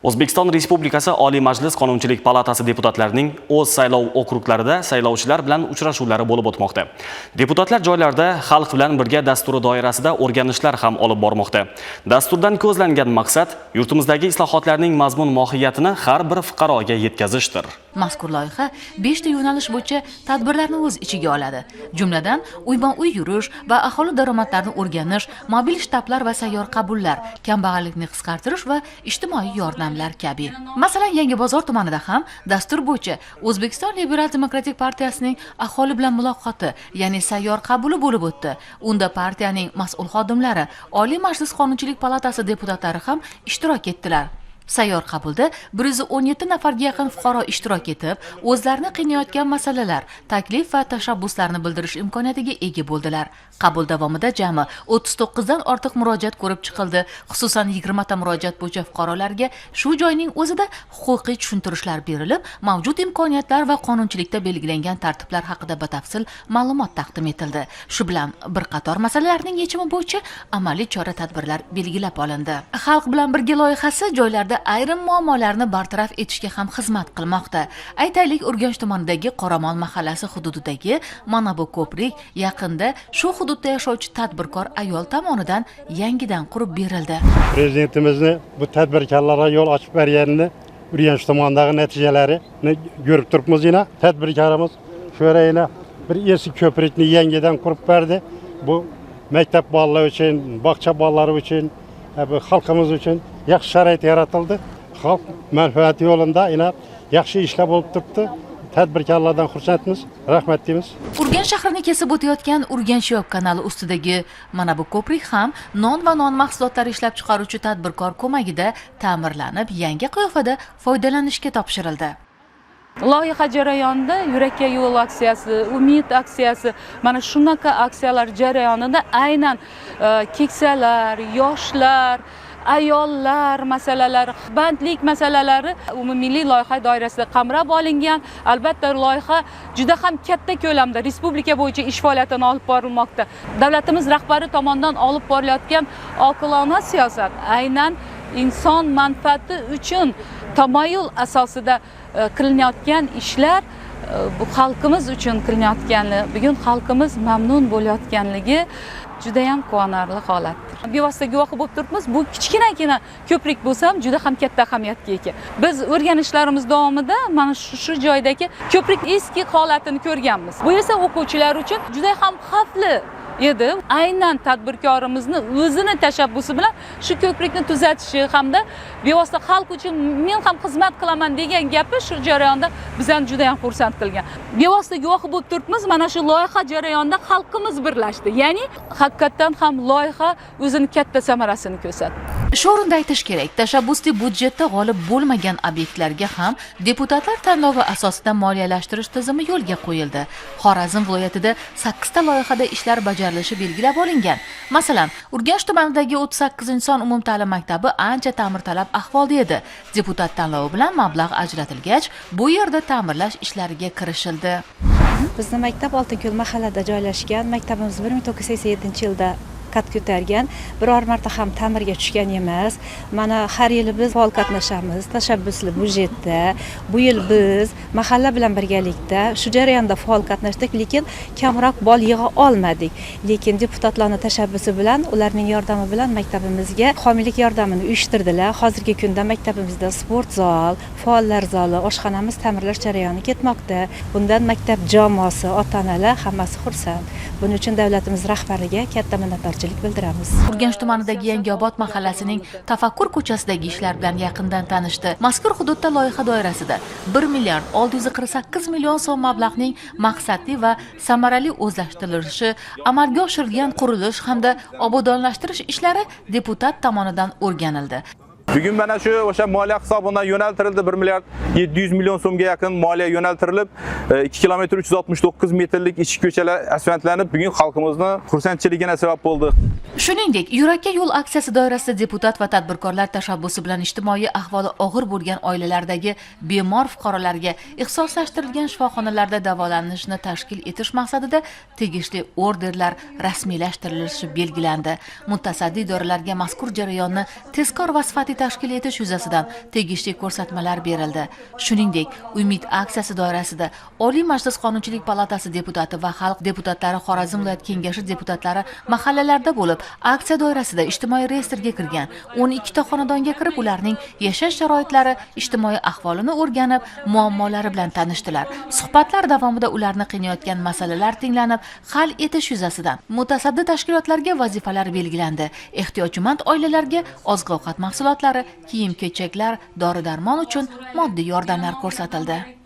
O'zbekiston Respublikasi Oliy Majlis Qonunchilik palatasi deputatlarining o'z saylov okruglarida saylovchilar bilan uchrashuvlari bo'lib o'tmoqda. Deputatlar joylarda xalq bilan birga dasturi doirasida o'rganishlar ham olib bormoqda. Dasturdan ko'zlangan maqsad yurtimizdagi islohotlarning mazmun mohiyatini har bir fuqaroga yetkazishdir. Mazkur loyiha 5 ta yo'nalish bo'yicha tadbirlarni o'z ichiga oladi. Jumladan, uyma-uy yurish va aholi daromadlarini o'rganish, mobil shtablar va sayyor qabullar, kambag'allikni qisqartirish va ijtimoiy yordamlar kabi. Masalan, Yangibozor tumanida ham dastur bo'yicha O'zbekiston Liberal demokratik partiyasining aholi bilan muloqoti, ya'ni sayyor qabuli bo'lib o'tdi. Unda partiyaning mas'ul xodimlari, Oliy Majlis Qonunchilik palatasi deputatlari ham ishtirok etdilar. Sayyor qabulda 117 nafarga yaqin fuqaro ishtirok etib, o'zlarini qiynayotgan masalalar, taklif va tashabbuslarni bildirish imkoniyatiga ega bo'ldilar. Qabul davomida jami 39 dan ortiq murojaat ko'rib chiqildi. Xususan, 20 ta murojaat bo'yicha fuqarolarga shu joyning o'zida huquqiy tushuntirishlar berilib, mavjud imkoniyatlar va qonunchilikda belgilangan tartiblar haqida batafsil ma'lumot taqdim etildi. Shu bilan bir qator masalalarning yechimi bo'yicha amaliy chora-tadbirlar belgilab olindi. Xalq bilan birga loyihasi joylarda ayrim muammolarni bartaraf etishga ham xizmat qilmoqda. Aytaylik, Urganch tumanidagi Qoramol mahallasi hududidagi mana bu ko'prik yaqinda shu hududda yashovchi tadbirkor ayol tomonidan yangidan qurib berildi. Prezidentimizni bu tadbirkorlarga yo'l ochib berganini Urganch tumanidagi natijalarini ko'rib turibmiz. Yine tadbirkorimiz shu bir eski ko'prikni yangidan qurib berdi. Bu maktab bolalari uchun, bog'cha bolalari uchun, bu xalqimiz uchun yaxshi sharoit yaratildi. Xalq manfaati yo'lida yine yaxshi ishlar bo'lib turibdi. Tadbirkorlardan xursandmiz, rahmat deymiz. Urganch shahrini kesib o'tayotgan Urganch-Yob kanali ustidagi mana bu ko'prik ham non va non mahsulotlari ishlab chiqaruvchi tadbirkor ko'magida ta'mirlanib, yangi qiyofada foydalanishga topshirildi. Loyiha jarayonida Yurakka yo'l aksiyasi, Umid aksiyasi, mana shunaqa aksiyalar jarayonida aynan keksalar, yoshlar, ayollar masalalari, bandlik masalalari umummilliy loyiha doirasida qamrab olingan. Albatta, loyiha juda ham katta ko'lamda respublika bo'yicha ish faoliyatini olib borilmoqda. Davlatimiz rahbari tomonidan olib borilayotgan oqilona siyosat aynan inson manfaati uchun tamoyil asosida qilinayotgan ishlar, bu xalqimiz uchun qilinayotgani, bugun xalqimiz mamnun bo'layotganligi judayam quvonarli holatdir. Bevosita guvohi bo'lib turibmiz, bu kichkinagina ko'prik bo'lsa ham juda ham katta ahamiyatga ega. Biz o'rganishlarimiz davomida mana shu joydagi ko'prik eski holatini ko'rganmiz. Bu esa o'quvchilar uchun juda ham xavfli edi. Aynan tadbirkorimizni o'zini tashabbusi bilan shu ko'prikni tuzatishi hamda bevosita xalq uchun men ham xizmat qilaman degan gapi shu jarayonda bizani juda ham xursand qilgan. Bevosita guvohi bo'lib turibmiz, mana shu loyiha jarayonida xalqimiz birlashdi, ya'ni haqiqatdan ham loyiha o'zini katta samarasini ko'rsatdi. Shu o'rinda aytish kerak, tashabbusli budjetda g'olib bo'lmagan obyektlarga ham deputatlar tanlovi asosida moliyalashtirish tizimi yo'lga qo'yildi. Xorazm viloyatida sakkizta loyihada ishlar bajarilishi belgilab olingan. Masalan, Urganch tumanidagi 38-son umumta'lim maktabi ancha ta'mirtalab ahvolda edi. Deputat tanlovi bilan mablag' ajratilgach, bu yerda ta'mirlash ishlariga kirishildi. Bizni maktab Oltinko'l mahallada joylashgan. Maktabimiz 1987-yilda qad ko'targan, biror marta ham ta'mirga tushgan emas. Mana, har yili biz faol qatnashamiz tashabbusli byudjetda. Bu yil biz mahalla bilan birgalikda shu jarayonda faol qatnashdik, lekin kamroq ball yig'a olmadik. Lekin deputatlarni tashabbusi bilan, ularning yordami bilan maktabimizga homiylik yordamini uyushtirdilar. Hozirgi kunda maktabimizda sport zal, faollar zali, oshxonamiz ta'mirlash jarayoni ketmoqda. Bundan maktab jamoasi, ota onalar hammasi xursand. Buning uchun davlatimiz rahbariga katta minnatdorchilik bildiramiz. Urganch tumanidagi Yangiobod mahallasining Tafakkur ko'chasidagi ishlar bilan yaqindan tanishdi. Mazkur hududda loyiha doirasida 1 milliard 648 million so'm mablag'ning maqsadli va samarali o'zlashtirilishi, amalga oshirilgan qurilish hamda obodonlashtirish ishlari deputat tomonidan o'rganildi. Bugun mana shu o'sha moliya hisobidan yo'naltirildi, 1 milliard 700 million so'mga yaqin moliya yo'naltirilib, 2 kilometr 369 metrlik ichki ko'chalar asfaltlanib, bugun xalqimizni xursandchiligina sabab bo'ldi. Shuningdek, Yurakka yo'l aksiyasi doirasida deputat va tadbirkorlar tashabbusi bilan ijtimoiy ahvoli og'ir bo'lgan oilalardagi bemor fuqarolarga ixtisoslashtirilgan shifoxonalarda davolanishni tashkil etish maqsadida tegishli orderlar rasmiylashtirilishi belgilandi. Mutasaddi idoralarga mazkur jarayonni tezkor va sifatli tashkil etish yuzasidan tegishli ko'rsatmalar berildi. Shuningdek, Umid aksiyasi doirasida Oliy Majlis Qonunchilik palatasi deputati va xalq deputatlari Xorazm viloyat kengashi deputatlari mahallalarda bo'lib, aksiya doirasida ijtimoiy reyestrga kirgan 12 ta xonadonga kirib, ularning yashash sharoitlari, ijtimoiy ahvolini o'rganib, muammolari bilan tanishdilar. Suhbatlar davomida ularni qiynayotgan masalalar tinglanib, hal etish yuzasidan mutasaddi tashkilotlarga vazifalar belgilandi. Ehtiyojmand oilalarga oziq-ovqat mahsulotlari, kiyim-kechaklar, dori-darmon uchun moddiy yordamlar ko'rsatildi.